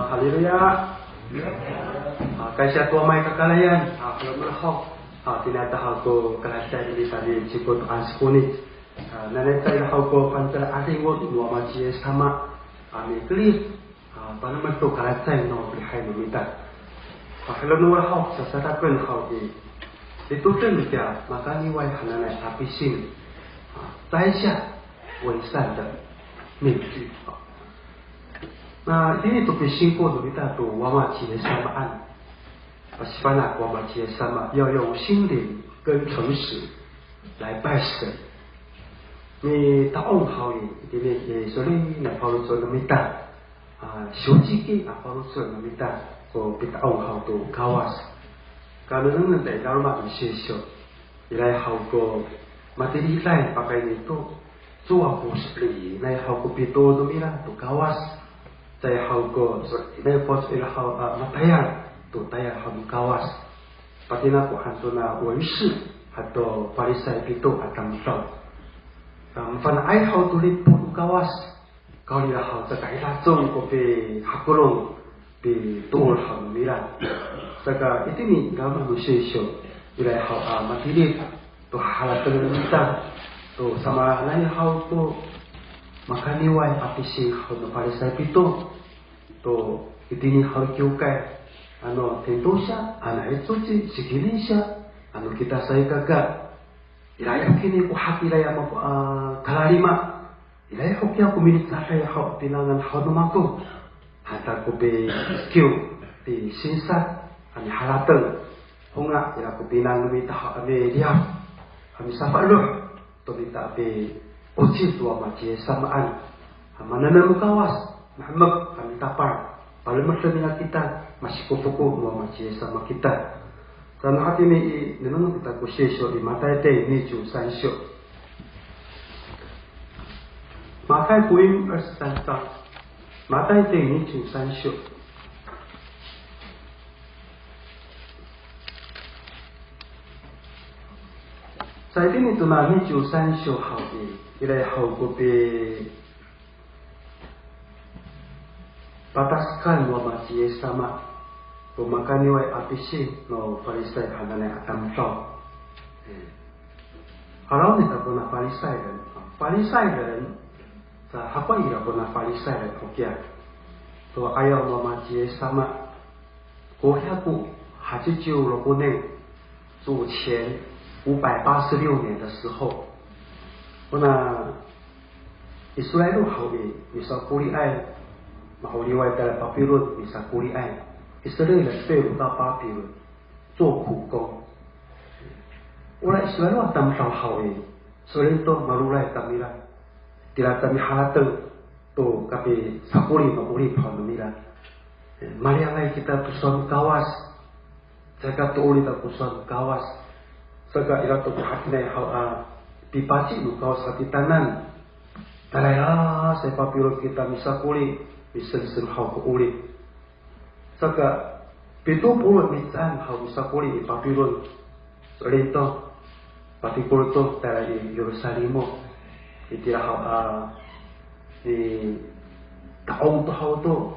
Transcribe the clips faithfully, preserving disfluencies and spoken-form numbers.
Haleluya. A, kaysa to Wama i kakarayan, a, kalomelah ho. A, tinata haw ko kalacecay ni Tali Cikot a Sikoni. A, nanay tayra haw ko fangcal a 'adingo no Wama ci Yis sama a mikerid, a, palemed to kalacecay no lihay no mita. A, kalomelah ho, sasadapen haw i, litoden kiya makaniway hananay a pising, a, 摘下伪善的面具. A, na itini to pisingko no mita to Wama ci Yis samaan. Pasifana' ko Wama ci Yis sama, 要用心灵跟诚实来拜神. Mita'ong haw i, itini i, solinay a faloco' no mita, a, sociki a faloco' no mita ko pita'ong haw to Kawas. Kanengnengen ta i laloma' no sisyo, iray haw ko matiliday pakayni to cowa ko so'elinay haw ko pito no mira to Kawas. Caay haw ko so'elinay ko so'elin haw a matayal to tayal haw no Kawas. Patinako han tona 文士 ato Farisay pito a tamdaw. A, mafana'ay haw to lipo no Kawas. Kawrira haw caka i lacong ko pihakolong, pitoor haw no mira. Saka itini i laloma' no sisyo, iray haw a matilid to haharatengen no mita to samaanay haw to makaniway a pising haw no Farisay pito. To itini haw kiwkay, ano, tentosya, ano, icoci, sikinisya, ano, kita saikaka. Iray ho kini ko hakiray a mako, a, kalalima. Iray ho kiya ko milicaday haw pinangan haw no mako. Hanta ko pikiw, pisinsa, a miharateng. Honga, ira ko pinang no mita haw a miliyaw, a misafaloh to mita a piocil to Wama ci Yis samaan. A, manengneng no Kawas, mahemek a mitapang, palemeden nira kita, masikofoko no Wama ci Yis sama kita. Sa, no hatini i, nengneng kita ko sisyo i Matay tay niciw sansyo. Matay 福音二十三章, Matay tay niciw sansyo. Sa itini tona niciw sansyo haw i, iray haw ko pipatasekan no Wama ci Yis sama to makaniway a pising no Farisay hananay a tamdaw. E, haraw nita kona Farisay ren. Farisay ren, sa hakowa ira kona Farisay ren, o kiya to 'ayaw no Wama ci Yis sama. 五百八十六年，主前五百八十六年的时候，kona Israil haw i, misakoliay, ma'oliway tala Papilon, misakoliay. Israil 被掳到巴比伦做苦工。Ora Israil a tamdaw haw i, so'elin to maroray tamira. Tira ta miharateng to kapisakoli no 'orip haw no mira. Maliyangay kita to sowal no Kawas. Caay ka to'or ita ko sowal no Kawas. Saka ira to ko hatiniay haw a pipaci no Kawas a titaanan. Tayra sa i Papilon kita misakoli, misengseng haw ko 'orip. Saka pito polo' mihecaan haw misakoli i Papilon. So'elin to, patikol to tayra i Yerusalimo. Itira haw a, i, ta'ong to haw to,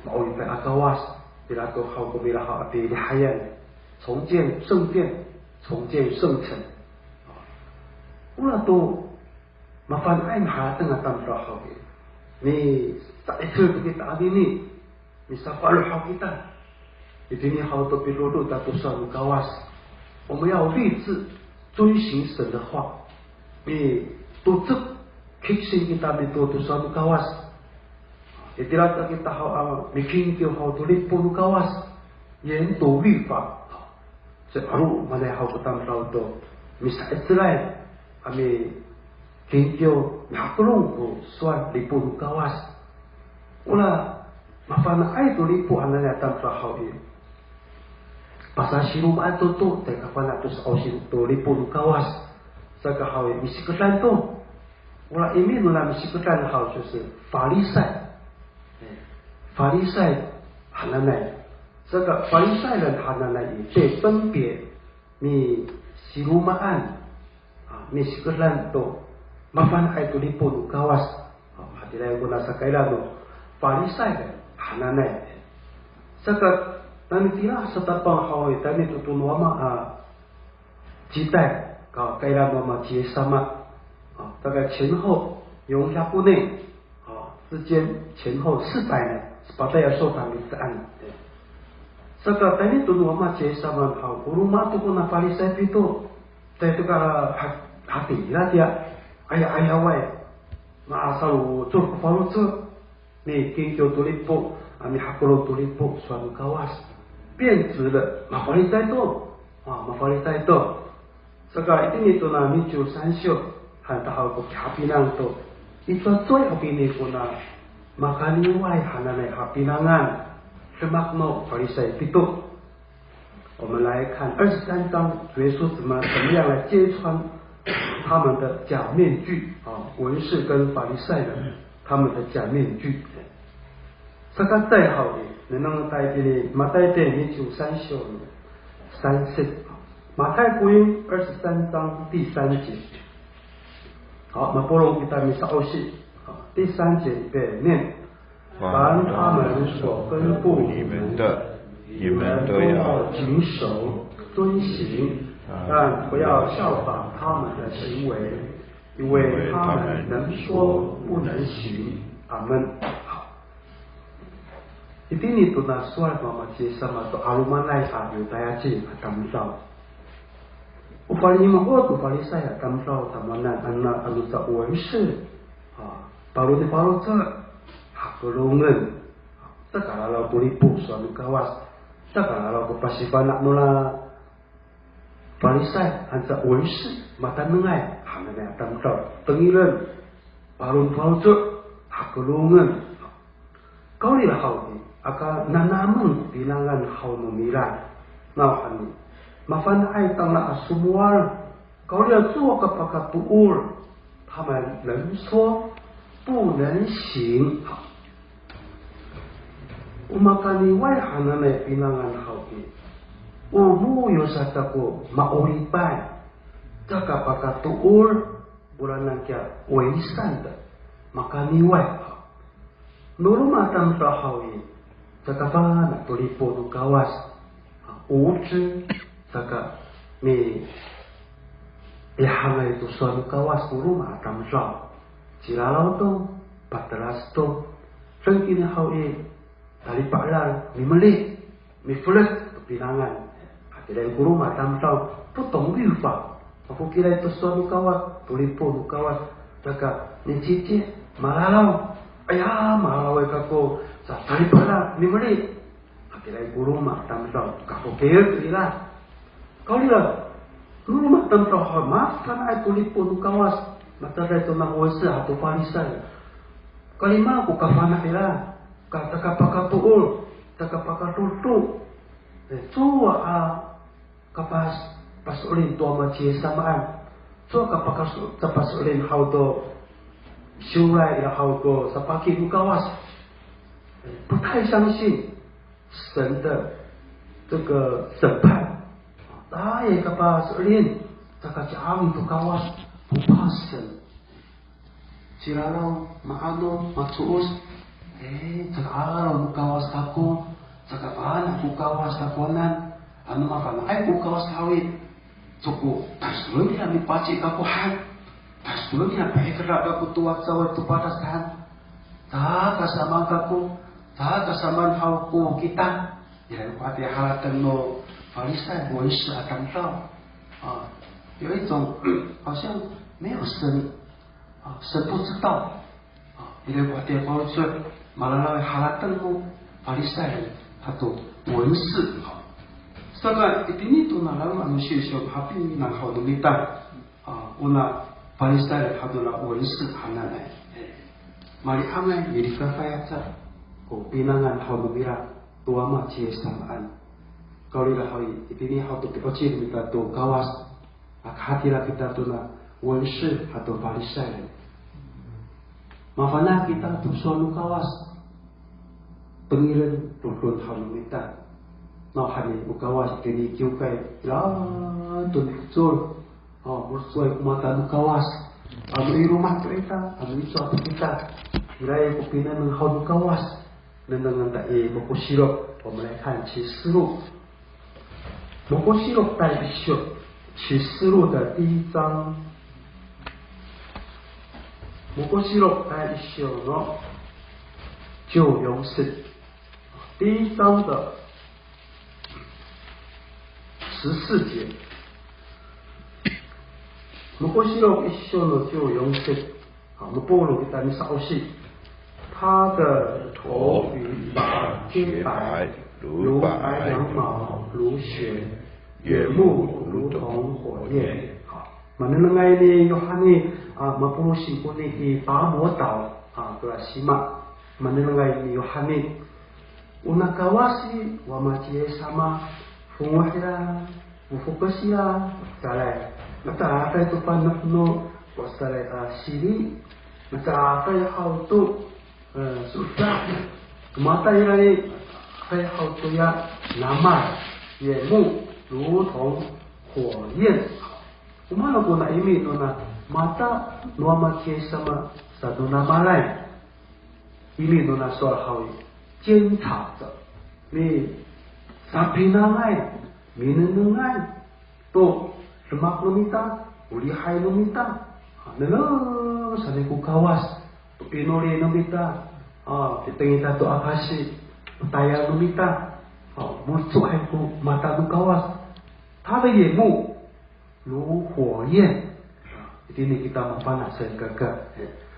ma'oripay a Kawas, ira to haw ko mira haw a pilihayan. 重建圣殿, 重建圣城. Ora to mafana'ay maharateng a tamdaw haw i, misa'icel to kita anini, misafaloh haw kita. Itini haw to pidodo ta to sowal no Kawas. 我们要立志遵行神的话。Mitocek kiksing kita mitoor to sowal no Kawas. Itira ta kita haw a mikingkiw haw to lipo no Kawas. 研读律法. Sa 'alomanay haw ko tamdaw to, misa'icelay a mikingkiw, mihakelong ko sowal lipo no Kawas. Ora mafana'ay to lipo hananay a tamdaw haw i, pasasiromaan to to, caay kafana' to sa'osi to lipo no Kawas. Saka haw i, misikedan to. Ora imi nona misikedan haw, 就是法利赛. E, 法利赛 hananay. Saka 法利赛人 hananay i, 被分别, misiromaan, a, misikedan to mafana'ay to lipo no Kawas. A, hatiraay kona sakaira no 法利赛人 hananay. Saka, nani tira satapang haw i, tayni to to no Wama a 期待 ka, kairan no Wama ci Yis sama. 啊，大概前后四百年，啊，之间前后四百年，sepatay a sowal tangli saan. Saka tayni to no Wama ci Yis sama haw, o roma to kona Farisay pito, caay to ka ha-, hatira tiya, aya, ayaway, ma'asal o cor ko faloco'. Mikinkiw to lipo, a, mihakelong to lipo, sowal no Kawas. 变质了, mafalic to, a, mafalic to. Saka itini tona niciw sansiw, han ta haw ko kihapinang to. I cowacowa ho kini kona makaniway hananay hapinangan, demak no Farisay pito. 我们来看二十三章，主耶稣怎么，怎么样来揭穿他们的假面具啊，文士跟法利赛人他们的假面具。Saka cecay haw i, nengneng ta itini Matay niciw sansiw, 三十, 马太福音二十三章第三节。好，mapolong kita misa'osi. 好，第三节预备念。 凡他们所吩咐你们的，你们都要谨守遵行，但不要效法他们的行为，因为他们能说不能行。阿们。Itini tona sowal no Wama ci Yis sama to 'alomanay a Yotaya cing a tamdaw. O Fali-, o Farisay a tamdaw tamowanan, ano, ano sa 文士, a, paloni faloco', hakelongen, cakalalaw ko lipo sowal no Kawas, cakalalaw ko pasifana' nora Farisay, anca 文士, matanengay hananay a tamdaw, tengilen, paloni faloco', hakelongen. Kawrira haw i, aka nanamen ko pinangan haw no mira. Nawhani, mafana'ay tangla a somowal, kawrira cowa ka pakatoor, 他们能说不能行. O makaniway hananay pinangan haw i, o moyo sato ko ma'oripay, caka pakatoor, oranan kiya 伪善的, makaniway. No roma tamdaw haw i, caka fana' to lipo no Kawas, 无知, caka mi, mihangay to sowal no Kawas no roma tamdaw, cilalaw to, patelas to, deng kini haw i, talipa'elal, mimeli, mifelet to pinangan. Hatiraay ko roma tamdaw, 不懂律法. Mafokilay to sowal no Kawas, to lipo no Kawas, caka micici, malalaw. Aya, malalaway kako, sa talipa'elal, mimeli. Hatiraay ko roma tamdaw, kafokil to ira. Kawrira, no roma tamdaw haw, mafana'ay ko lipo no Kawas, matiraay to na 文士 ato Farisay. Kalima ko kafana' ira, ka, caka pakatoor, caka pakadodo. E, cowa a kapas, paso'elin to Wama ci Yis samaan. Cowa ka pakas-, kapaso'elin haw to, siwlay ira haw to sapaki no Kawas. E, 不太相信 神的这个审判。Tayra kapaso'elin, caka ci'ami to Kawas, 不怕神. Cilalaw, ma'anom, macoos. E, caka 'araw no Kawas kako, caka fana' ko Kawas takowanan, ano mafana'ay ko Kawas haw i. Soko, tasolon niya mipaci kako han. Tasolon niya pa'ikera kako to wacaway to padasan. Caka samaan kako, caka samaan haw ko kita. Ira ko hatira harateng no Farisay, 文士 a tamdaw. A, 有一种好像没有神 啊，神不知道。A, ira ko hatira faloco', malalaway harateng no Farisay ato 文士. A, saka itini to na laloma' no sisiw, hapinang haw no mita, a, ona Farisay ato na 文士 hananay. E, mali'angay, milikafay aca ko pinangan haw no mira to Wama ci Yis samaan. Kawrira haw i, itini haw to pi'ocil mita to Kawas. Aka hatira kita tona 文士 ato Farisay. Mafana' kita to sowal no Kawas. Tengilen to dodoen haw no mita. Nawhani o Kawas itini kiwkay, ira to nifecol. O, mo^celay ko mata no Kawas. Ano i loma' to ita, ano i cowa to kita. Ira ko pinangan haw no Kawas. Nengnengen ta i, mokosirok. 我们来看启示录，摩西录第一章，启示录的第一章，摩西录第一章呢，就有四，第一章的十四节。摩西录一章呢，就有四。 好，我们不如给他们稍息。他的头比雪白，如白羊毛，如雪，眼目如同火焰。好，manengnengay ni Yohani, a, mapolosi koni i 拔摩岛, a, to a sima. Manengnengay ni Yohani. Ona Kawas i, wama ci Yis sama, fongoh ira, mofokes ira, calay. Mato'asay to fanoh no, ko calay a siri, mato'asay haw to, e, so'eda. Mato'asay ira i, mato'asay haw to ya namal, 眼目如同火焰. O maan ko na imi nona mata no wama ci Yis sama sato namalay. Imi nona sowal haw i, 监察者, misapinangay, minengnengay to demak no mita, o lihay no mita. A, nengneng sa ni ko Kawas to pinoli no mita, a, pitengil ta to akasi, tayal no mita. A, moco'ay ko mata no Kawas. 他的眼目 如火焰。Itini kita mafana' salikaka.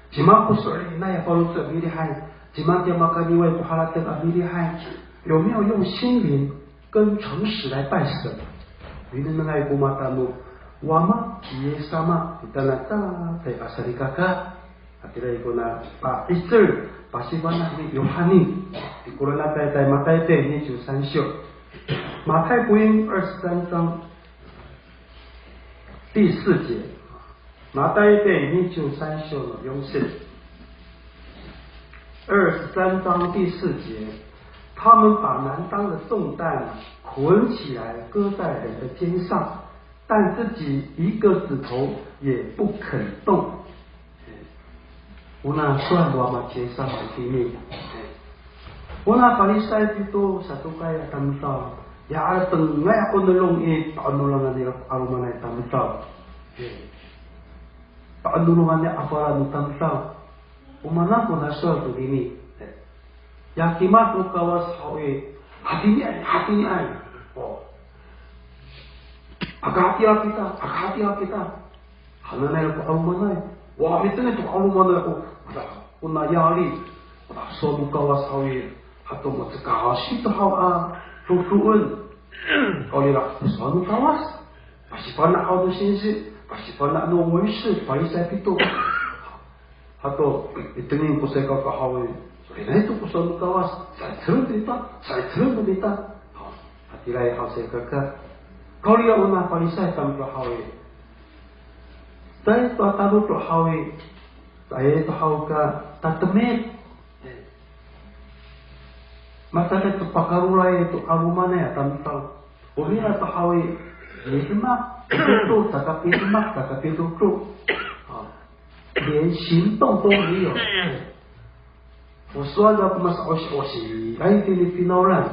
Cima ko so'elinay a faloco' a milihay, cima tiya makaniway ko harateng a milihay, 有没有用心灵跟诚实来拜神？Minengnengay ko mata no wama ci Yis sama, kita na tatay a salikaka. Hatiraay kona pa'icel, pasifana' ni Yohani. Ikor a taytay Matay tay 二十三章. 马太福音二十三章 第四节，马太福音二十三章的四节，二十三章第四节，他们把难当的重担捆起来，搁在人的肩上，但自己一个指头也不肯动。 Ona sowal no wama ci Yis sama itini. Ona Farisay pito, Satokay a tamdaw. Ya, a tengay a 'onolong i, pa'onolongan nira ko 'alomanay tamdaw. Pa'onolongan nira a fala no tamdaw. O maan kona sowal tonini. Ya kimad no Kawas haw i, hatiniay, hatiniay. O. Aka hatira kita, aka hatira kita. Hananay ko 'alomanay. Wa, mitengil to 'alomanay ko, wata, kona yali. Wata, sowal no Kawas haw i, hato mocekasi to haw a dodoen. Kawrira, sowal no Kawas. Pasifana' haw no singsi, pasifana' no 文士, Farisay pito. Hato, mitengil ko salikaka haw i, so'elinay to ko sowal no Kawas, sa'icel no mita, sa'icel no mita. Haw, hatiraay haw salikaka. Kawrira ona Farisay tamdaw haw i, caay to a talodo haw i, caay to haw ka tatemit. Masadak to pakarolay to 'alomanay a tamdaw. Orira to haw i, midemak, pidodo, saka pidemak, saka pidodo. Haw. 连行动都没有。O sowal to ko masa'osi'osiay tini finawlan.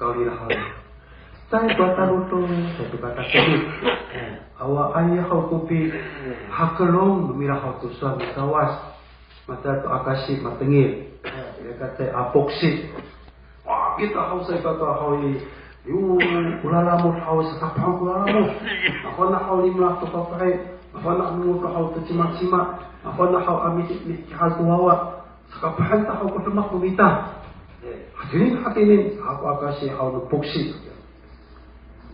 Kawrira haw i, caay to a talodo, caay to ka tatemit. Awaay haw ko pihakelong no mira haw to sowal no Kawas. Mata to akasi matengil. Ira ka caay a poksi. Wa, kita haw salikaka haw i, yo, o lalamod haw i, sakapahan ko lalamod. Mafana' haw limela to fafahi, mafana' no to haw to cimacima, mafana' haw a mi, mikihar to wawa. Sakapahan ta haw ko demak no mita. Hatini, hatini, saka akasi haw no poksi.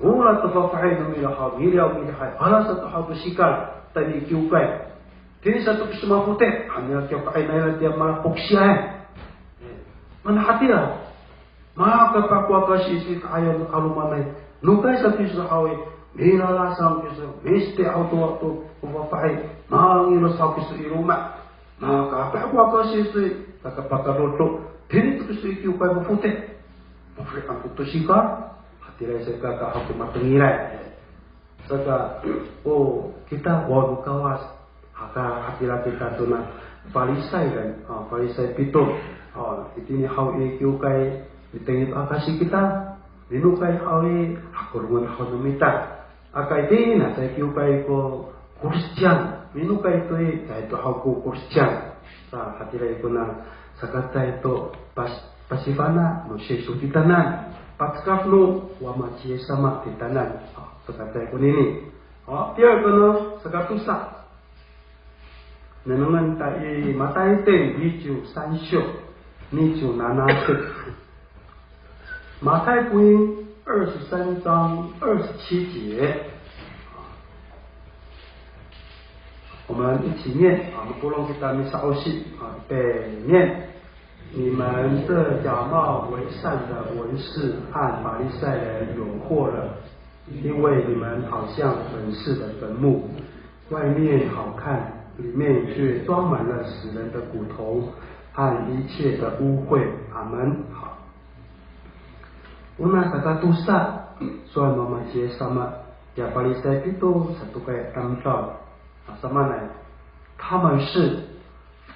Ora to fafahi no mira haw, miliyaw milihay, ala sato haw to sikal, tayni kiwkay. Tini sato kiso mafote', han nira kiwkay, nai nira tiya malapoksiay. Mana hatira. Makapah ko akasi i, ka'ayaw no 'alomanay. Nokay sa kiso haw i, milalasang kiso, miste haw to, to, ko fafahi, mangilos haw kiso i loma'. Makapah ko akasi i, saka pakadodo, tini to kiso i kiwkay mafote'. Mafote'an to sikal, hatiraay salikaka haw ko matengilay. Saka, o, kita wawa no Kawas, haka, hatira kita tona Farisay kan, a, Farisay pito, a, Itini haw i kiwkay, mitengil to akasi kita, minokay haw i, hakolongen haw no mita. Aka itini sa i kiwkay ko Kristiyan, minokay to i, caay to haw ko Kristiyan. Sa, hatiraay kona, sakacecay to pas-, pasifana' no Yesu kitanan, pacekaf no Wama ci Yis sama kitanan. Sakacecay konini. O, 第二个呢, sakatosa. Nengnengen ta i Matay ten niciw san syo, niciw nana syo. 马太福音二十三章二十七节，我们一起念啊，polong kita misa'osi, 啊，预备念。你们这假冒为善的文士和法利赛人有祸了，因为你们好像粉饰的坟墓，外面好看，里面却装满了死人的骨头和一切的污秽。阿门。好。Ona sakatosa, sowal no Wama ci Yis sama, ya Farisay pito sato kay tamdaw, a, samaanay, 他们是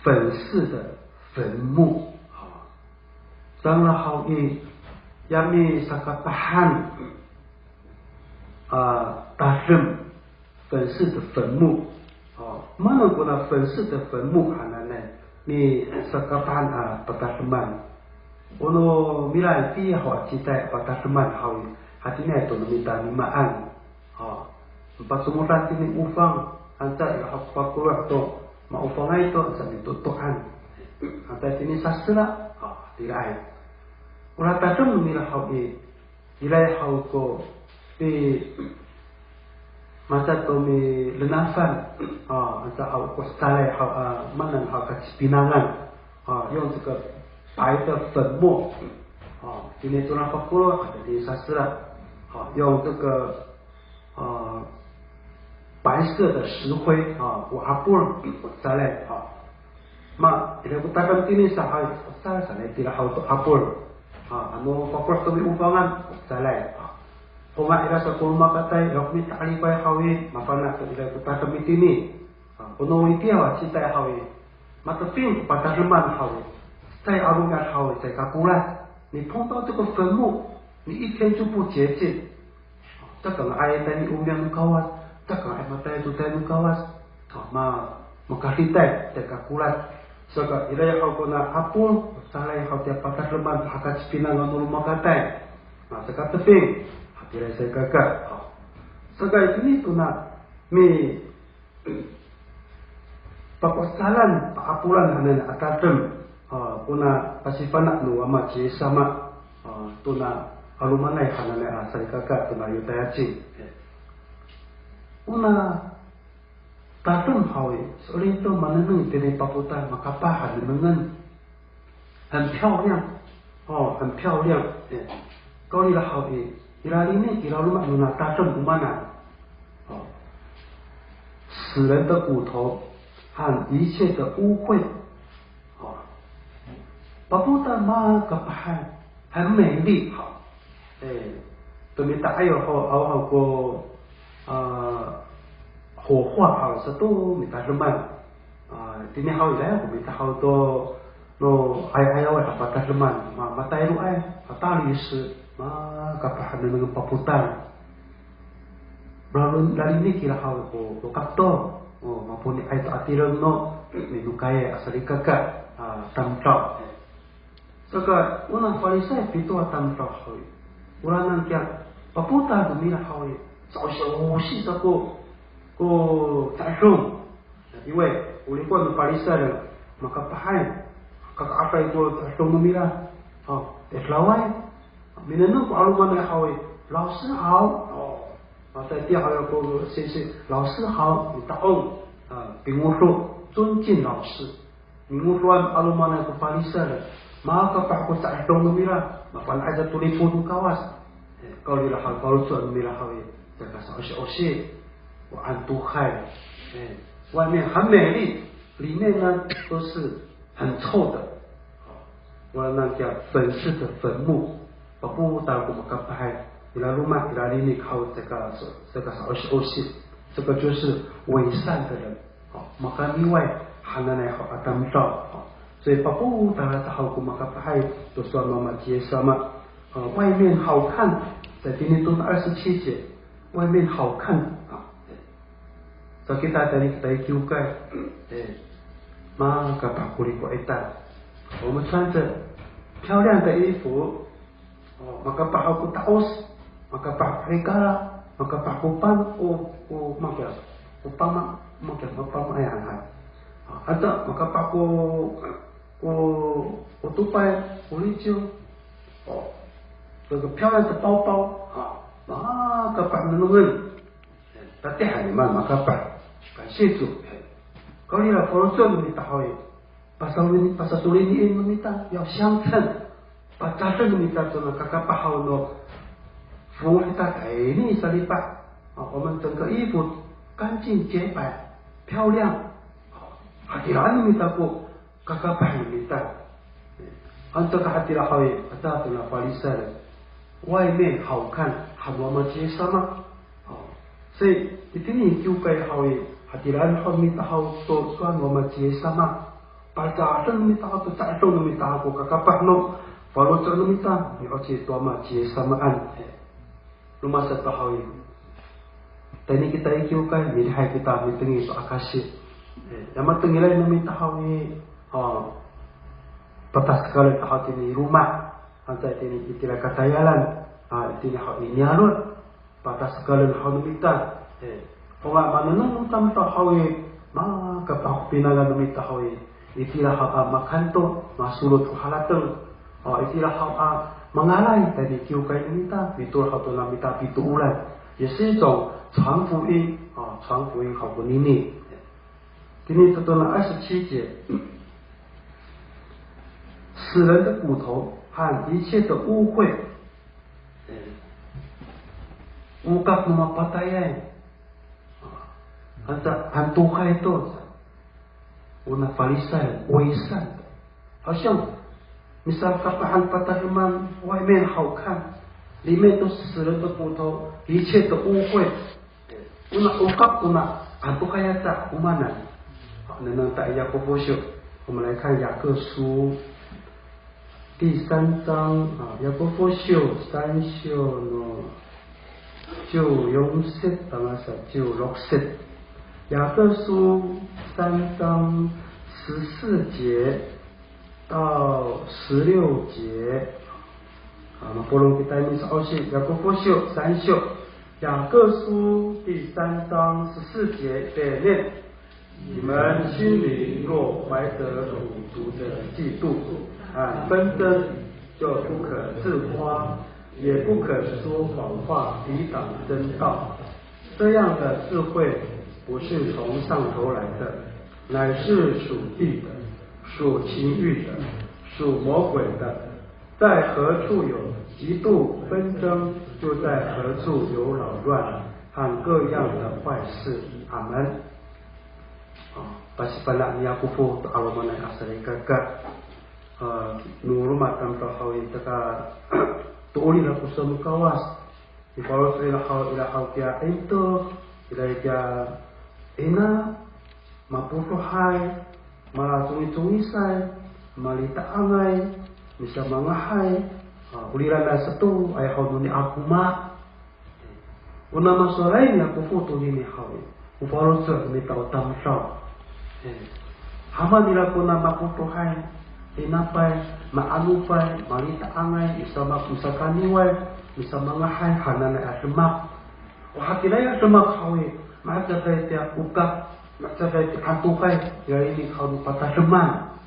粉饰的坟墓。好， Saan haw i, ya misakapahan a tadem, 粉饰的坟墓. O, maan kona 粉饰的坟墓 hananay, misakapahan a patademan. O no mira itiya ho a citay patademan haw i, hatiniay to no mita mimaan. Ha, pacomodan tini 'ofang, anca ira ho ko fakolo' to, ma'ofangay to, anca mitotoan. Anca tini sasera, ha, tiraay. Ora tadem nira haw i, iraay haw ko, i, masa to milenafan, ha, anca haw ko sacalay haw, a, maanan haw kacipinangan, ha, 用这个白的粉末, ha, tini to na fakolo', ha, tini sasera, ha, 用这个 呃，白色的石灰啊，o 'apol, o cecalay, a. Ma, ira ko tadem tini sa haw, o cecalay sanay tira haw to 'apol. A, ano fakolo' to mi'ofangan, o cecalay, a. Ko nga ira sa ko romakatay, ira ko mita'elifay haw i, mafana' to ira ko tadem itini. A, o no itiya a citay haw i, matefing ko patademan haw i, cecay a romi'ad haw i, caay kakolas. 你碰到这个坟墓，你一天就不洁净。 Caka nga'ay tayni o miyam no Kawas, caka nga'ay matayal to tayal no Kawas. A, ma, makaditay, caay kakolas. Saka iraay haw kona 'apol, o cecalay haw tiya patademan, haka cipinang no romakatay. Na, caka tefing, hatiraay salikaka. A. Saka itini tona, mi, Pakosalan, pa'apolan hanan a tadem, a, kona pasifana' no Wama ci Yis sama, a, tona 'alomanay hananay a salikaka tona Yotayacin. Kona tadem haw i, so'elin to manengneng itini papotal makapah a nengnengen. 很漂亮，哦，很漂亮。哎，kawrira haw i, ira lini, ira loma' nona tadem o maan. 哦，死人的骨头和一切的污秽。哦，papotal makapahay, 很美丽。好，哎，to mita'ay ho, awa ho ko, a, 火化 haw sato mitademan. A, tini haw ira ko mita haw to, no, ay, ayaw ay a patademan, ma, matayroay, a, 大理石, ma, kapah nengnengen papotal. Lalin, lalin ni kira haw ko, ko kato, o, maponiay to a tireng no, minokayay a salikaka, a, tamdaw. Saka, ona Farisay pito a tamdaw haw i, oranan kiya, papotal no mira haw i, sa'osi, sa'osi sa ko, ko ta'edong. Iway, o likowan no Farisay, makapahay, kaka'afay ko ta'edong no mira. O, tedaway, minengneng ko 'alomanay haw i, 老师好. O, matay tiya haw ko singsi, 老师好, mita'ong, a, pingodo, 尊敬老师. Mingodoan 'alomanay ko Farisay, makapah ko sa'edong no mira, mafana'ay sa to lipong no Kawas. E, kawrira haw, kaloco'an no mira haw i, caka sa'osi'osi, o antohay. E, 外面很美丽，里面呢都是很臭的。Oranan kiya 粉饰的坟墓, papotal ko makapahay, ira loma', ira lini haw caka, caka sa'osi'osi. 这个就是伪善的人。 Makaniway hananay haw a tamdaw. 所以 papotal haw ko makapahay to sowal no Ama ci Yis sama. 呃，外面好看，在第二十七节，外面好看啊。Sa kita tayni kita i kiwkay, eh, makapah ko riko' ita. 我们穿着漂亮的衣服， O, makapah ko ta'os, makapah ko rikala, makapah ko pan, o, o, makiya, ko pama, makiya, mapama ayan, hay. A, ata, makapah ko, ko, ko topay, ko riciw. O, 这个漂亮的包包，a, makapah nengnengen. Tatiihay nimaan makapah. 感谢主。Kawrira faloco' no mita haw i, Pasasolini, pasasolini no mita, 要相称. Paca'of no mita to na kakapah haw no fongoh ita tayni salipa'. 啊，我们整个衣服干净洁白、漂亮。啊，hatiraan no mita ko kakapah no mita. Ano caka hatira haw i, ata to na Farisay. 外面好看 han no Ama ci Yis sama. O, sa, itini kiwkay haw i, hatiraan haw no mita haw to sowal no Ama ci Yis sama. Paca'of no mita haw to, ca'of no mita haw ko kakapah no faloco' no mita, mi'osi to Ama ci Yis samaan. E, roma sato haw i, tayni kita i kiwkay, milihay kita mitengil to akasi. E, ya matengilay no mita haw i, o, patasekalen haw tini roma, anca itini itira katayalan, a, itini haw i niyaro', patasekalen haw no mita. E, o nga manengneng no tamdaw haw i, makapah ko pinangan no mita haw i, itira haw a makanto, masolot ko harateng. O, itira haw a mangalay tayni kiwkay no mita, mitoor haw to na mita pitooran. 也是一种传福音，啊，传福音 haw konini. 今天这段的二十七节，死人的骨头和一切的污秽，哎， okak no mapatayay. Anca, han to kay to. Ona Farisay, 伪善的。好像 misakapah han patademan, 外面好看，里面都是死人的骨头，一切的污秽。Ona okak ona, han to kay aca, o maan. 好，那，那，在雅各书，我们来看雅各书第三章啊，雅各书三章の十四節 tangasa 十六節。雅各书三章十四节到十六节。啊，那不容易带你去学习雅各书三章。雅各书第三章十四节，对面。 你们心里若怀着苦毒的嫉妒和纷争，就不可自夸，也不可说谎话抵挡真道。这样的智慧不是从上头来的，乃是属地的，属情欲的，属魔鬼的。在何处有嫉妒纷争，就在何处有扰乱和各样的坏事。阿们。 A, pasifana' ni Yakofo to 'alomanay a salikaka. A, no roma tamdaw haw i, caka to'ori nira ko sowal no Kawas. Nifaloco' nira haw, ira haw kiya ento, ira kiya ina, mapotohay, malacongicongisay, malita'angay, misamangahay, a, o nira na sato, aya haw no ni Akoma. Ona masowalay ni Yakofo tonini haw i, o faloco' no mita o tamdaw. E, hama nira kona mapotohay, inapay, ma'anofay, malita'angay, misama, misakaniway, misamangahay hananay a demak. O hatiraay a demak haw i, matiya kay tiya okak, matiya kay tiya antokay, ya ini haw no patademan.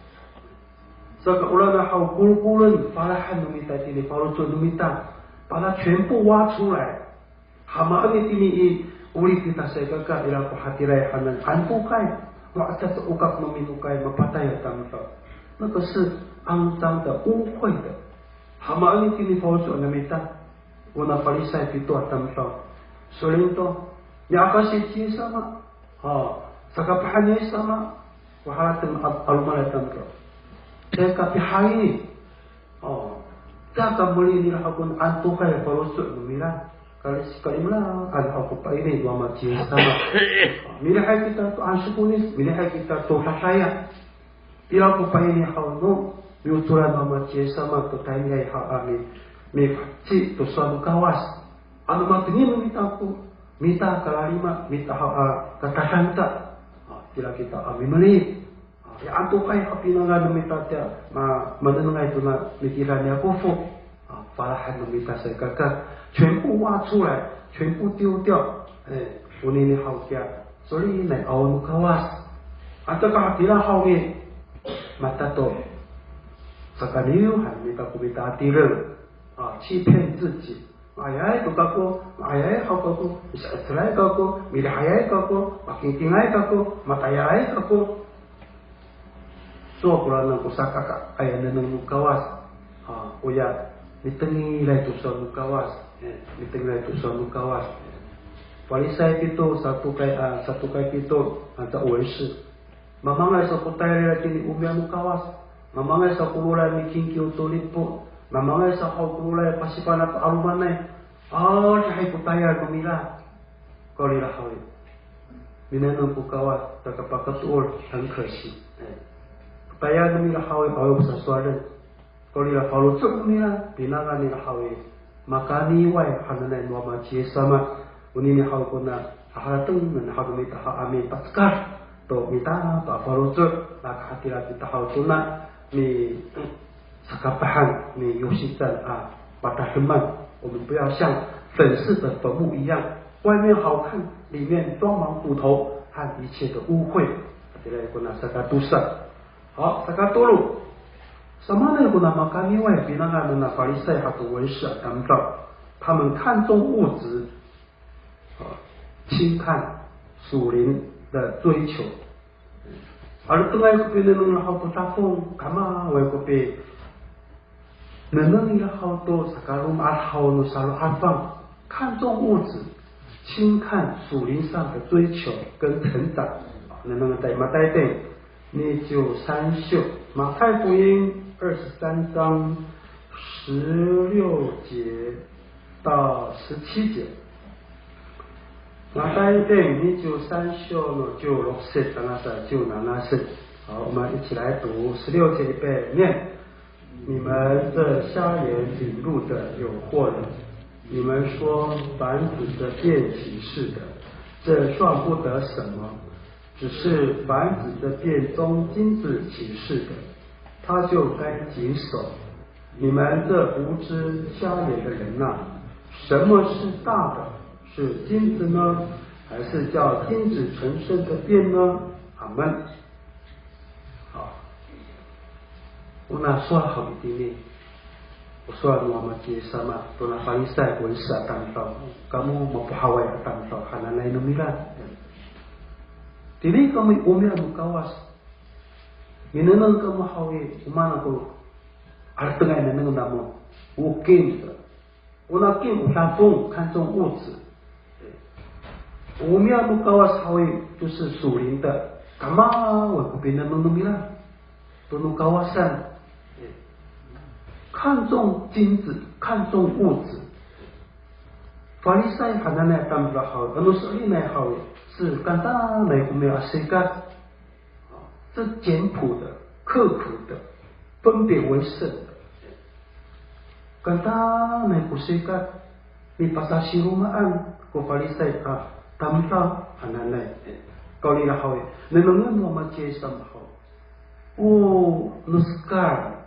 Saka orana haw kolkolen, falahen no mita itini faloco' no mita. Para 全部挖出来. Hamaan itini i 'orip kita salikaka, ira ko hatiraay hanan antokay. Wa, caay to okak no minokay, mapatay a tamdaw. 那个是肮脏的、污秽的。Hamaan itini faloco' no mita. Ona Farisay pito a tamdaw. Solinto, miakasi ci Yis sama. O, sakapahan ni Yis sama ko harateng a, 'alomanay a tamdaw. Caay ka pihayi. O, caay ka meli nira haw ko antokay faloco' no mira. Kali, kalimela, ano haw ko paini no Ama ci Yis sama. O, milihay kita to ansokonis, milihay kita to dadaya. Ira ko paini haw no miocoran no Ama ci Yis sama to tayngay haw a mi, mifaheci to sowal no Kawas. Ano matengil no mita ko, mita kalalima, mita haw a katadangca. A, tira kita a mimelit. A, ya anto kay ha pinangan no mita tiya ma, manengnengay tona mikiran ya kofo. A, falahen no mita salikaka. 全部挖出来，全部丢掉。E, onini haw kiya. Solinay awa no Kawas. Ata ka hatira haw i, mata to. Sakaniw han mita ko mita a tireng. A, 欺骗自己. Maayay to kako, maayay haw kako, misa'ecelay kako, milihayay kako, makingkingay kako, matayalay kako. Cowa ko lanan ko sakaka, aya nengneng no Kawas. A, oya, mitengilay to sowal no Kawas. E, mitengilay to sowal no Kawas. Farisay pito, Satokay, a, Satokay pito, anca 文士. Mamangay saw ko tayal ira tini omiya no Kawas. Mamangay saw ko roray mikingkiw to lipo. Mamangay saw haw ko roray pasifana' to 'alomanay. A, adihay ko tayal no mira. Kawrira haw i, minengneng ko Kawas, ta kapakatoor, 很可惜. E, tayal no mira haw i, awaay ko sasowalen. Kawrira faloco' no mira, pinangan nira haw i, makaniway hananay no Ama ci Yis sama. Onini haw kona, haharatengen haw no mita haw a mipacekal to mita to a faloco', nakahatira kita haw tona mi sakapahang, miyosican a patademan. 我们不要像粉饰的坟墓一样，外面好看，里面装满骨头和一切的污秽。Hatira kona sakatosa. 好, sakatolo. Samaanay kona makaniway pinangan nona Farisay hato 文士 a tamdaw. 他们看重物质，啊，轻看属灵的追求。Haratengay ko pinengneng haw to dafong, kamaway ko pinengneng haw to sakaloma'ad haw no salo'afang, 看重物质，轻看属灵上的追求跟成长。Nengneng ta i Matay ten, 二十三章，马太福音二十三章十六节到十七节。马太福音二十三章の十六節 tangasa 十七節。好，我们一起来读十六节，预备，念。你们这瞎眼领路的有祸了！你们说凡指着殿起誓的，这算不得什么。 只是凡指着殿中金子起誓的，他就该谨守。你们这无知瞎眼的人呐，什么是大的？是金子呢，还是叫金子成圣的殿呢？阿门。好。 Ona sowal haw itini, o sowal no Ama ci Yis sama, tona Farisay, 文士 a tamdaw, kamo mapohaway a tamdaw hananay no mira. Tini kamo i omiya no Kawas. Minengneng kamo haw i, o maan ko haratengay nengneng namo, o kim. Ona kim o dafong, 看重物质。Omiya no Kawas haw i, 就是属灵的。Kamaway ko pinengneng no mira to no Kawasan. 看重金子，看重物质。Farisay hananay a tamdaw haw i, ano so'elinay haw i, 是 kantanay ko omiya a sikat. 这简朴的、刻苦的、分别为圣的。Kantanay ko sikat, nipasasiromaan ko Farisay a tamdaw hananay. Kawrira haw i, nengnengen no Ama ci Yis sama haw. O no hekal,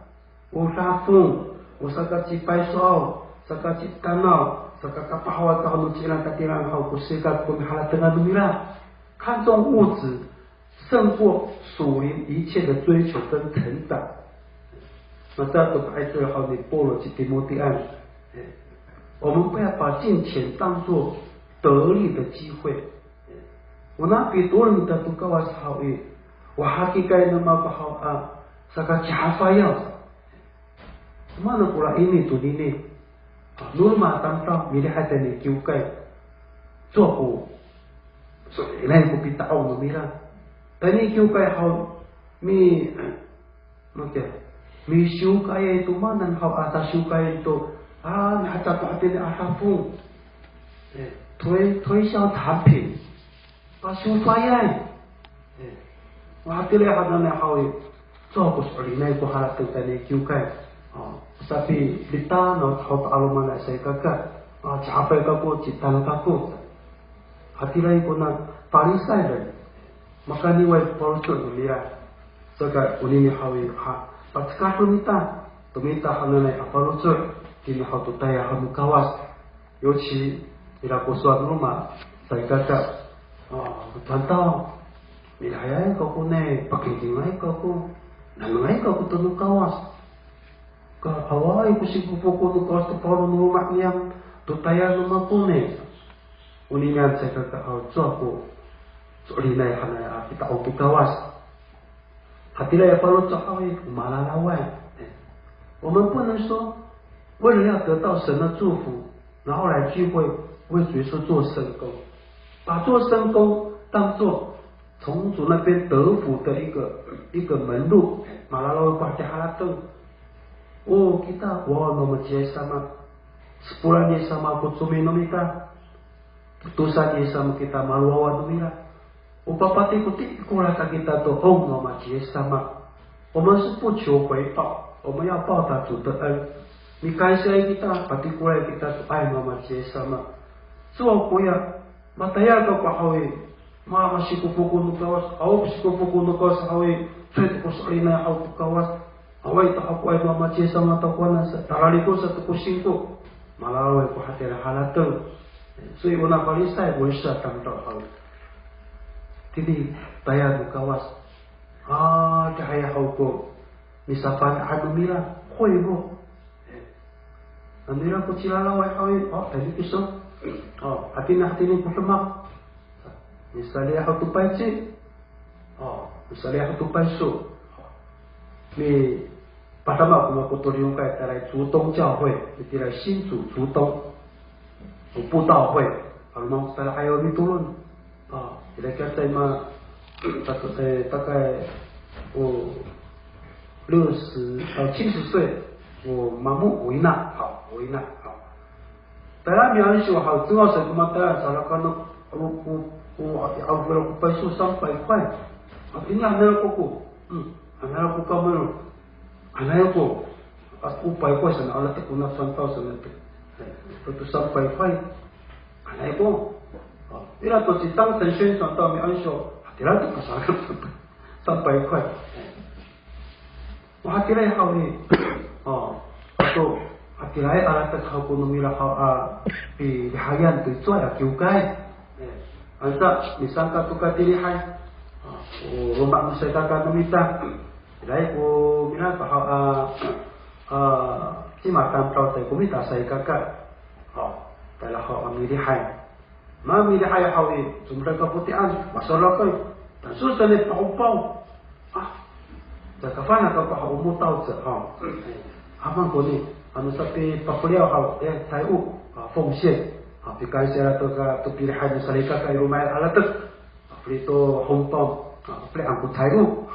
o dafong, o saka cipaysoaw, saka citanaw, saka kapahawac haw no ci'irang katirang haw ko sikat ko miharatengan no mira. 看重物质， 胜过属灵一切的追求跟成长。Matiya to pa'icel haw ni Pawlo ci Timotian, 我们不要把金钱当作得利的机会。Ona pitolon ita to Kawas haw i, o hakikay no mako haw a saka cihafayaw. Mana ko laini tonini. A, no roma tamdaw, milihay tayni kiwkay. Cowa ko, so, inay ko pita'ong no mira. Tayni kiwkay haw, mi, matiya, misiwkay to maan haw a tasiwkay to, a, mihaca to hatini a dafong. E, 推，推销产品。 Pasiwfayay. E, mahatira hananay haw i, Cowa ko so'elinay ko harateng tayni kiwkay. O, sapilita' no caho to 'alomanay salikaka. A, cihafay kako, citang kako. Hatiraay kona Farisay ren. Makaniway ko faloco' no mira. Saka onini haw i, ha, pacekad to mita, to mita hananay a faloco' itini haw to tayal haw no Kawas. 尤其 ira ko sowal no roma salikaka. A, tantaw, milahayay kako ne, pakingkingay kako, nanengay kako to no Kawas. Ka awaay ko sikofoko no Kawas to paro no loma' niyam to tayal no mako ne. Oninian salikaka haw, cowa ko so'elinay hananay a pita'ong to Kawas. Hatira ya faloco' haw i, o malaraway. 哎，我们不能说为了要得到神的祝福，然后来聚会为主耶稣做圣工，把做圣工当作从主那边得福的一个，一个门路。Malaraway ko hatira harateng. O kita, wawa no mama ci Yis sama. Sepolan ni Yis sama ko comi no mita. Tosa ni Yis sama kita, malowawa no mira. O papatikotikoran kita to 'ong no mama ci Yis sama. 我们是不求回报，我们要报答主的恩。Mikaysay kita, patikoray kita to 'ay no mama ci Yis sama. Cowa koya, matayal kako haw i, ma, masikofoko no Kawas, awa ko sikofoko no Kawas haw i, cowa to ko so'elinay haw to Kawas. Awaay to hakowaay no mama ci Yis sama to kowanan sa, taralikor sa to ko singko. Malaraway ko hatira harateng. 所以 ona Farisay, 文士 a tamdaw haw i, tini tayal no Kawas. A, caay haw ko nisapana'an no mira, 贿赂. Ano ira ko cilaraway haw i, o, tayni kiso. O, hatini, hatini ko demak. Misaliyaw to payci. O, misaliyaw to payso. Mipadama ko mako to liyongkay, tayra i 竹东教会, itira i 新竹竹东 o 布道会. Ano mako tayra ayaw mitolon. O, ira kiya tayma, 大概, e, 大概, o, 六十, o, 七十岁, o mamo, o ina, haw, o ina, haw. Tayra miansiw haw, cengaw sa ko matayal, salakanen, o, o, o, ati, aw, ko payso 三百块. Ati niya, hanay ako ko, hmm, hanay ako kamo, hanay ako, a, 五百块 sanay, alatek kona 三道 sanay to. E, to 三百块. Hanay ako. O, ira to citang, 陈先生 to miansiw, ira to kasalakan 三百块. O hatiraay haw i, o, ato, hatiraay alatek haw ko no mira haw a pilihayan to i cowa a kiwkay. E, anca misangka to katilihay. O, o loma' no salikaka no mita. Iraay ko mira to haw a, a, cima tamdaw tayni ko mita salikaka. O, tayra haw a milihay. Mamilihay haw i, comedal kafoti'an, masarakay. Tangsol sanay pahopaw. A, caka fana' kako haw o motaw sa haw. Aman koni, ano sapipafeliyaw haw, e, 财务, a, 奉献. A, pikansya to ka, to pilihay no salikaka i loma' alatek. Pafeli to hompaw, a, pafelian ko 财务.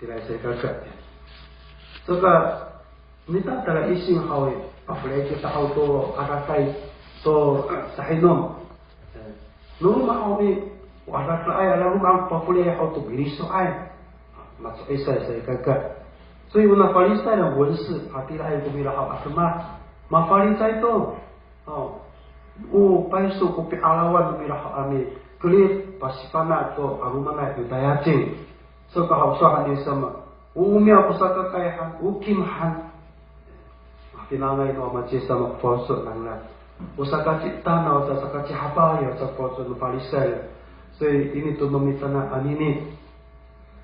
Tiraay salikaka. Saka, mita tala ising haw i, pafeliay kita haw to adafay, to, e, sahinom. E, no roma haw i, o adadaay a laloma' pafeliay haw to miliso'ay. Maco'isay salikaka. 所以 ona Farisay a 文士, hatiraay ko mira haw a demak. Mafarisay to. O, o payso ko pi'arawan no mira haw a mikerid, pasifana' to 'alomanay Yotayacin. Saka haw sowal han ni Yis sama, o omiya ko sakakaay han, o kim han. Pinangan no mama ci Yis sama ko faloco' nangra. O sakacitanaw sa, sakacihafayaw sa ko faloco' no Farisay. 所以 ini to no mita na anini,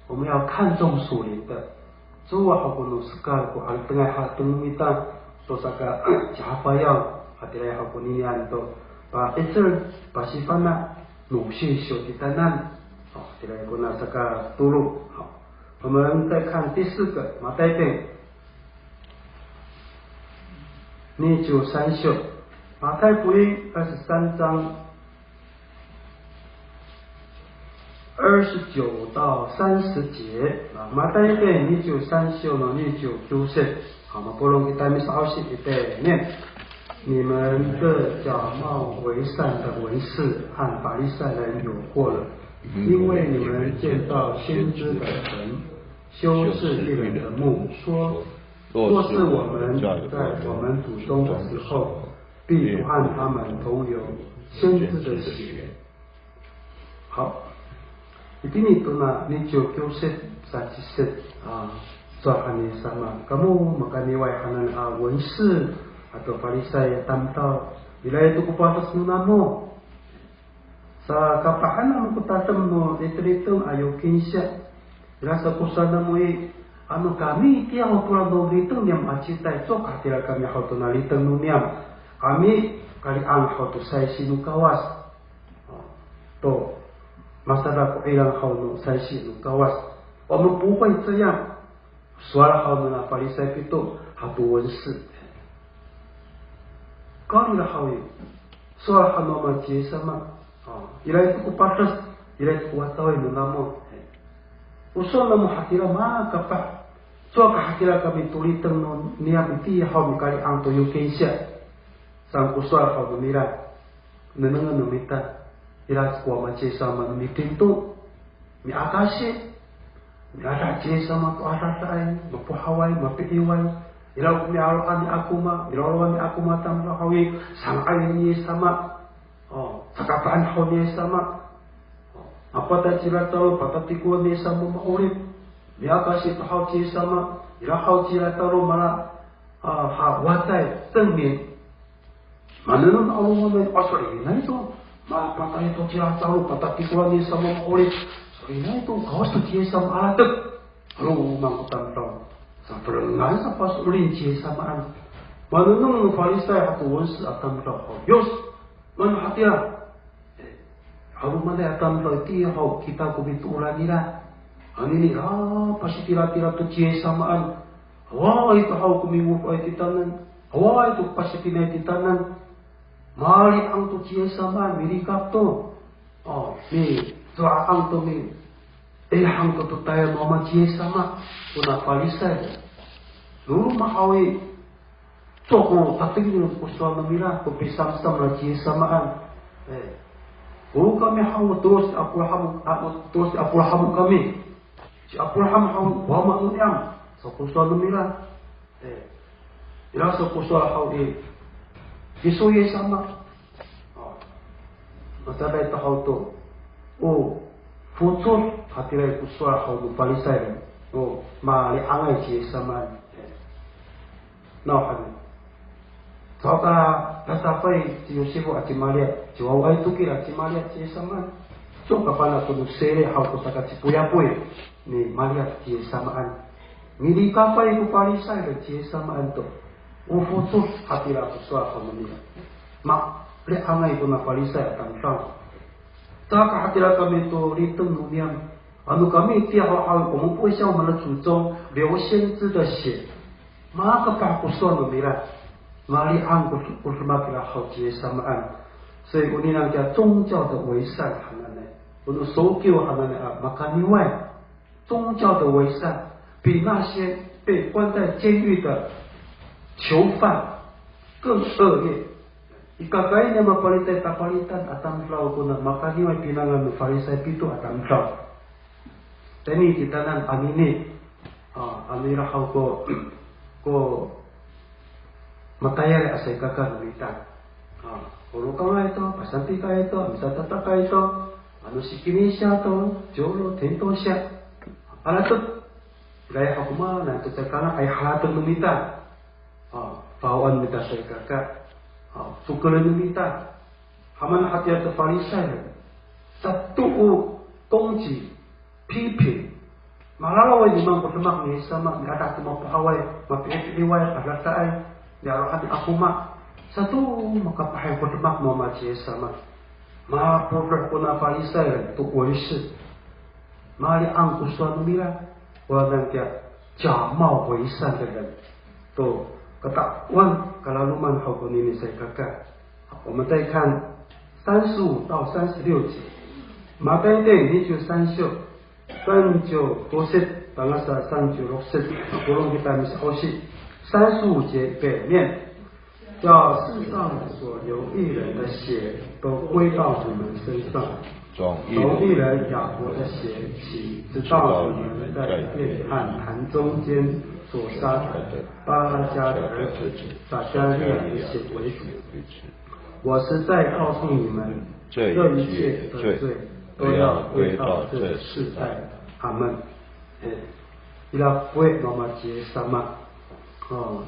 我们要看重属灵的. Cowa haw ko no hekal ko 'aretengay harateng no mita to sakacihafayaw, hatiraay haw koninian to pa'icel, pasifana', no sisyo kitanan. O, hatiraay kona sakatolo. O, 我们再看第四个, Matay ten. Niciw sansyo. 马太福音二十三章二十九到三十节, a, Matay ten niciw sansyo no niciw kiwsit. A, mapolong kita misa'osi itini. 你们这假冒为善的文士和法利赛人有祸了，因为你们建造先知的坟，修饰义人的墓，说：若是我们在我们祖宗的时候，必不和他们同流先知的血。好，itini tona niciw kiw sit, saci sit, a, sowal han ni Yis sama. Kamo makaniway hanan a 文士 ato Farisay a tamdaw, ira to ko pafes no namo. Sakapahan namo ko tadem no liteliteng a yokinsiya. Ira sa ko sowal namo i, ano kami itiya ho to ra no liteng niyam a citay, cowa ka hatira kami haw to na liteng no niyam. Kami kali'ang haw to saysi no Kawas. To, masadak ko 'irang haw no saysi no Kawas. 我们不会这样。 Sowal haw nona Farisay pito, hato 文士. Kawrira haw i, sowal haw no mama ci Yis sama, a, ira to ko pafes, ira to ko wataway no namo. O sowal namo hatira makapah, cowa ka hatira kami to liteng no niyam itiya haw mikali'ang to yokinsiya, saan ko sowal haw no mira. Nengnengen no mita, ira ko mama ci Yis sama mitinto, miakasi, miadah ci Yis sama to adadaay, mapohaway, mapi'iway, ira ko mialoan ni akoma, milolowan ni akoma tamdaw haw i, sanga'ayen ni Yis sama, o, sakapahan haw ni Yis sama, o, mapatay cira talo, patatikowan ni Yis sama ma'orip, miakasi to haw ci Yis sama, ira haw cira talo mala, a, ha, wacay, 证明. Manengneng a 'alomanay, a, so'elinay to. Mapatay to cira talo, patatikowan ni Yis sama ma'orip. So'elinay to, Kawas to ci Yis sama a latek. 'Aloman ko tamdaw. Sapelengan sa paso'elin ci Yis samaan. Manengneng no Farisay ato 文士 a tamdaw. O, yos. Maan hatira. E, 'alomanay a tamdaw itiya haw kita ko mitooran nira. Anini, a, pasitiratira to ci Yis samaan. Awaay to haw ko mingodoay titaanan, awaay to pasipinay titaanan. Mali'ang to ci Yis samaan, milikap to. O, mico'a'ang to, mi'ihang to to tayal no mama ci Yis sama, kona Farisay. Loma' haw i, cowa ko tatengil ko sowal no mira, ko pisamsam nira ci Yis samaan. E, o kami haw, toros ni Abraham, a, toros ni Abraham kami. Ci Abraham haw, wama no niyam, sa ko sowal no mira. E, ira sa ko sowal haw i, kiso Yis sama. A, masaday to haw to, o focod hatiraay ko sowal haw no Farisay. O mali'angay ci Yis samaan. E, nawhani, caho ka lasafay ci Yosifo a ci Mariya, ci wawaay tokil a ci Mariya ci Yis samaan. Cowa ka fana' to no siri haw ko sakacipoyapoy ni Mariya ci Yis samaan. Milikapay ko Farisay ci Yis samaan to. O focod hatira ko sowal haw no nira. Mali'angay kona Farisay a tamdaw. Caho ka hatira kami to liteng no niyam. Ano kami itiya haw, 我们不会像我们的祖宗流先知的血. Makapah ko sowal no mira. Mali'ang ko, ko demak ira haw ci Yis samaan. 所以 onini kiya 宗教的伪善 hananay. Ono sokiw hananay a makaniway. 宗教的伪善比那些被关在监狱的囚犯更恶劣。I kakaay niya mapalitay tapalitan a tamdaw kona makaniway pinangan no Farisay pito a tamdaw. Tayni titaanan anini, a, ano ira haw ko, ko matayal a salikaka no mita. A, o lokangay to, pasanpikay to, misatata'akay to, ano sikinisiya to, colo, tintosiya. Alatek, ira haw ko maan to cakana ay halatek no mita. A, fawaen mita salikaka. A, sokelen no mita. Haman hatira to Farisay, 他们都攻击、批评。Malalaway no maan ko demak ni Yis sama, miadah to mapohaway, mapi'ipi'iway, adadaay, mialoan ni akoma. Sato makapahay ko demak no mama ci Yis sama. Mapodo' kona Farisay to 文士. Mali'ang ko sowal no mira, o nanay kiya 假冒伪善的人. To kata'oan kalaloman haw konini salikaka. 我们再看三十五到三十六节。马太福音二十三章三十五节，tangasa 三十六节，polong kita misa'osi. 三十五节 背面。叫世上所有义人的血都归到你们身上，从义人亚伯的血起，直到你们在殿和坛中间所杀的巴拉加的儿子撒迦利亚的血为止。我实在告诉你们，这一切的罪都要归到这世代。阿门。Ira ko no mama ci Yis sama. O.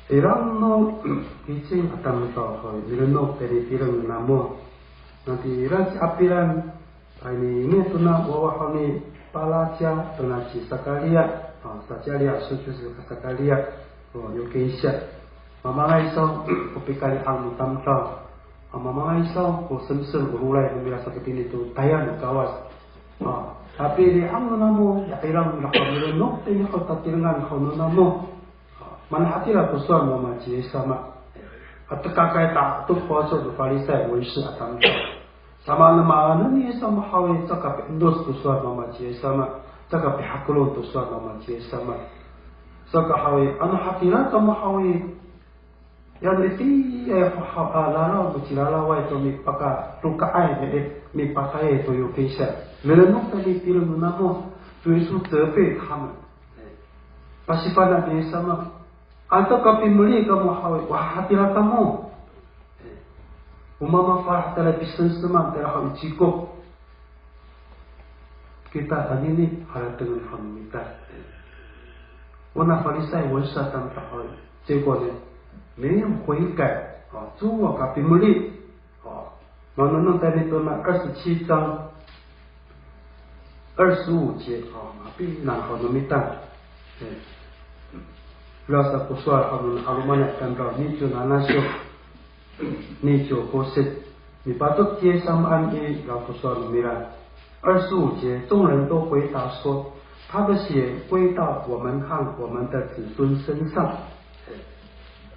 Irang no kicing a tamdaw haw i, milenok tayni tireng namo. Nanti ira ci Apilan, tayni ini tona wawa haw ni Palacia, tona ci Sakaria, o, Sakaria, 是就是 Sakaria, o, 有跟下. Mamangay saw ko pikayni a tamdaw. A, mamangay saw ko semsem ko roray no mira sakitini to tayal no Kawas. A, tapi ira no namo, ya irang no namo, milenok tayni haw tatirengan haw no namo. A, mana hatira ko sowal no mama ci Yis sama. A, tekakay ta to ko so to Farisay, 文士 a tamdaw. Samaanay, samaanay ni Yis sama haw i, caka pi'enos to sowal no mama ci Yis sama, caka pihakelong to sowal no mama ci Yis sama. Saka haw i, ano hatira kamo haw i, Yano itiya a, a, lalaw to cilalaway to mipakatokaay, e, e, mipatayay to 有跟下. Milenok tayni tireng no namo, 主耶稣责备他们. E, pasifana' ni Yis sama. Ato kapimeli kamo haw i, wa hatira kamo. E, o mamafalah tala pisemseman tala haw i cikok. Kita anini haratengen haw no mita. Ona Farisay, 文士 a tamdaw haw i, 结果呢，没有悔改，a, cowa kapimeli. A, manengneng tayni tona 二十七章二十五节, a, mapinang haw no mita. E, ira sa ko sowal haw no 'alomanay a tamdaw, 二十七章 二十五节, mipatot ci Yis samaan i, ira ko sowal no mira. 二十五节，众人都回答说，他的血归到我们和我们的子孙身上。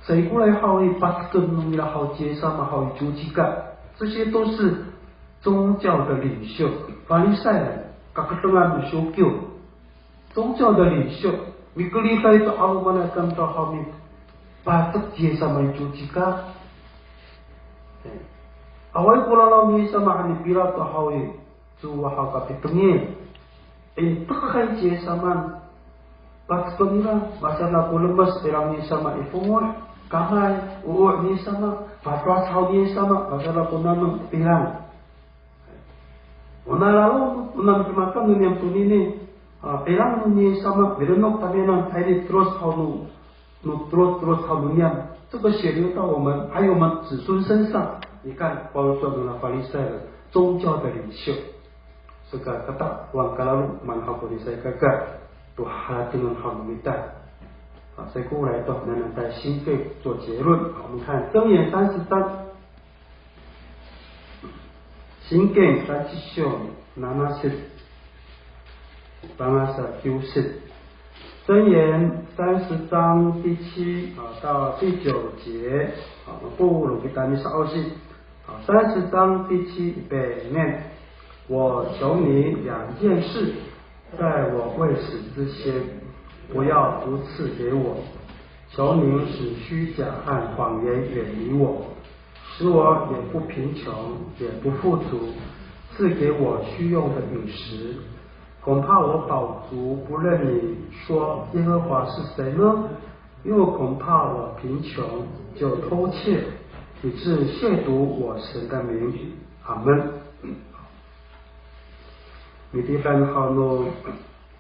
Saikoray haw i, pateken no mira haw ci Yis sama haw i, cocika. 这些都是宗教的领袖，Farisay, kaketengan no syokiw. 宗教的领袖, mikeriday to 'alomanay a tamdaw haw i, pateken ci Yis sama i, cocika. E, awaay ko lalaw ni Yis sama han ni Pilato haw i, cowa haw kapitengil. Intekay ci Yis samaan, pateken nira, masadak ko lemes irang ni Yis sama i fongoh, kamay, o'o ni Yis sama, pato'as haw ni Yis sama, masadak ko nanom irang. Ona lalaw, ona midemak no niyam tonini, a, irang no ni Yis sama, milenok tamiyanan tayni teloc haw no, no teloc, teloc haw no niyam. 这个血流到我们，还有我们子孙身上。你看，包括那法利赛人、宗教的领袖，这个 kata'ang kalalo, maan haw ko ni salikaka to haratengen haw no mita. A, saikoray to, nanay ta Singkeng 做结论. 好，我们看箴言三十章。 Singkeng saciw, nanasit, pangasa kiwsit. 箴言三十章第七，啊，到第九节，啊，polong kita misa'osi. 啊，三十章第七，预备念。我求你两件事，在我未死之前，不要不赐给我。求你使虚假和谎言远离我，使我也不贫穷，也不富足，赐给我需用的饮食。恐怕我饱足不认你说耶和华是谁呢？因为恐怕我贫穷就偷窃，以致亵渎我神的名。阿们。 Miti'er haw no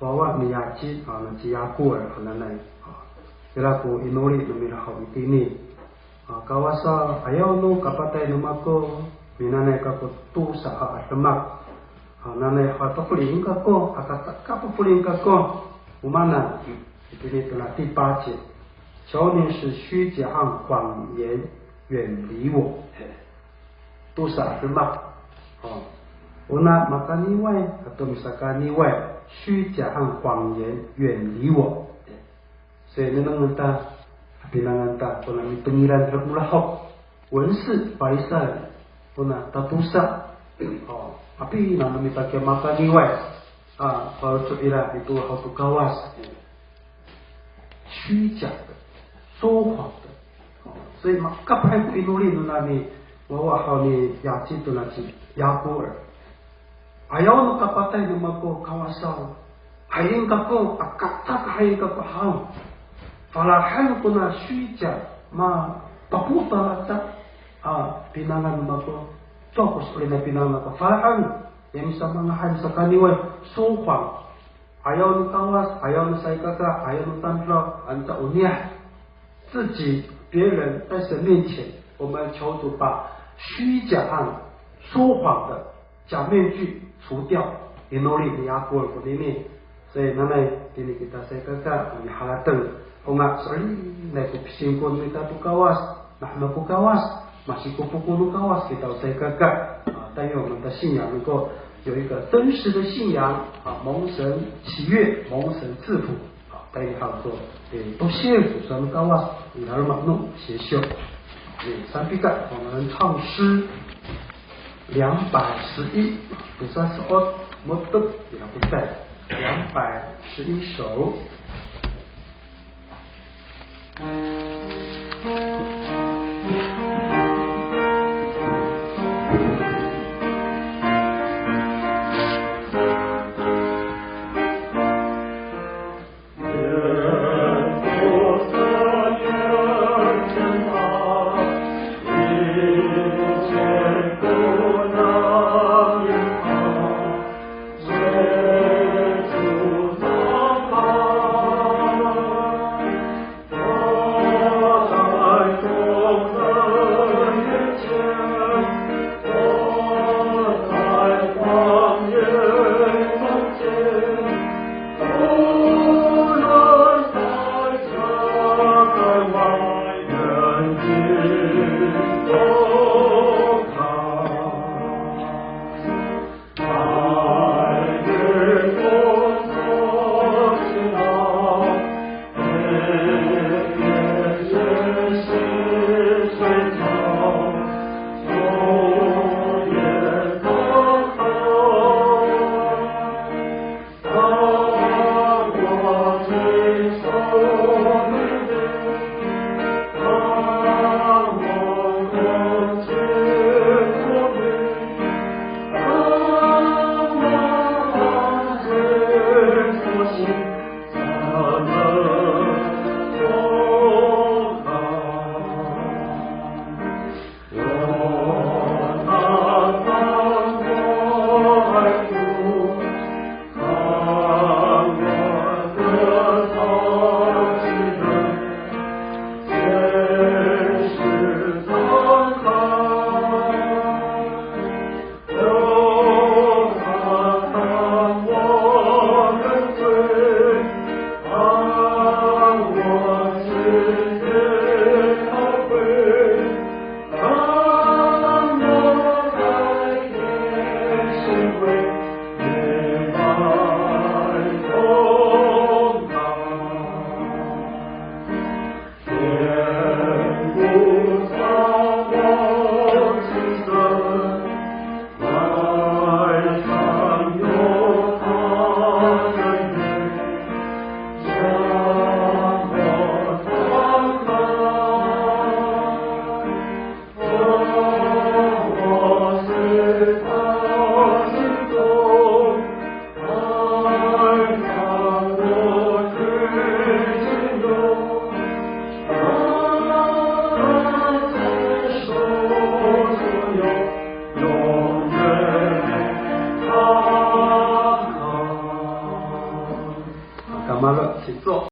wawa ni Yaci, a, na ci Yakol hananay. A, ira ko inoli no mira haw itini. A, Kawas, ayaw no kapatay no mako, minanay kako tosa a demak. A, nanay haw to felien kako, aka ta, kapefelien kako. O maan, itini tona 第八节。求你使虚假和谎言远离我。 Tosa a demak. O. Ona makaniway ato misakaniway, 虚假和谎言远离我。Saka nengneng ta, pinangan ta, kona mitengilan ko lahok. 文士, Farisay, kona tatosa. O, api nano mita kiya makaniway. A, faloco' ira mitoor haw to Kawas. 虚假的, 说谎的。所以 makapah ko inoli no nani wawa haw ni Yaci to na ci Yakor. Ayaw no kapatay no mako Kawasaw. Hayin kako, aka, aka hayin kako haw. Falahen kona 虚假, ma, papotal aca a pinangan no mako. Cowa ko so'elin a pinangan no mako. Falahen, ya misamangahan sakaniway, 说谎. Ayaw no Kawas, ayaw no salikaka, ayaw no tamdaw, anca o niyah. 自己、别人在神面前，我们求主把虚假和说谎的假面具除掉。Inoli ni Yakor konini. 所以 nanay tini kita salikaka, miharateng. O nga, so'elinay ko pisingko no mita to Kawas, mahemek ko Kawas, masikopoko no Kawas kita o salikaka. 啊，但愿我们的信仰能够有一个真实的信仰，啊，蒙神喜悦，蒙神赐福。 Tayni haw to, e, to sir, to saan Kawas, i laloma' no sisiw. E, sampika, 我们唱诗两百十一, tosa so'ot, mo^tep, ira ko cecay, 两百十一首。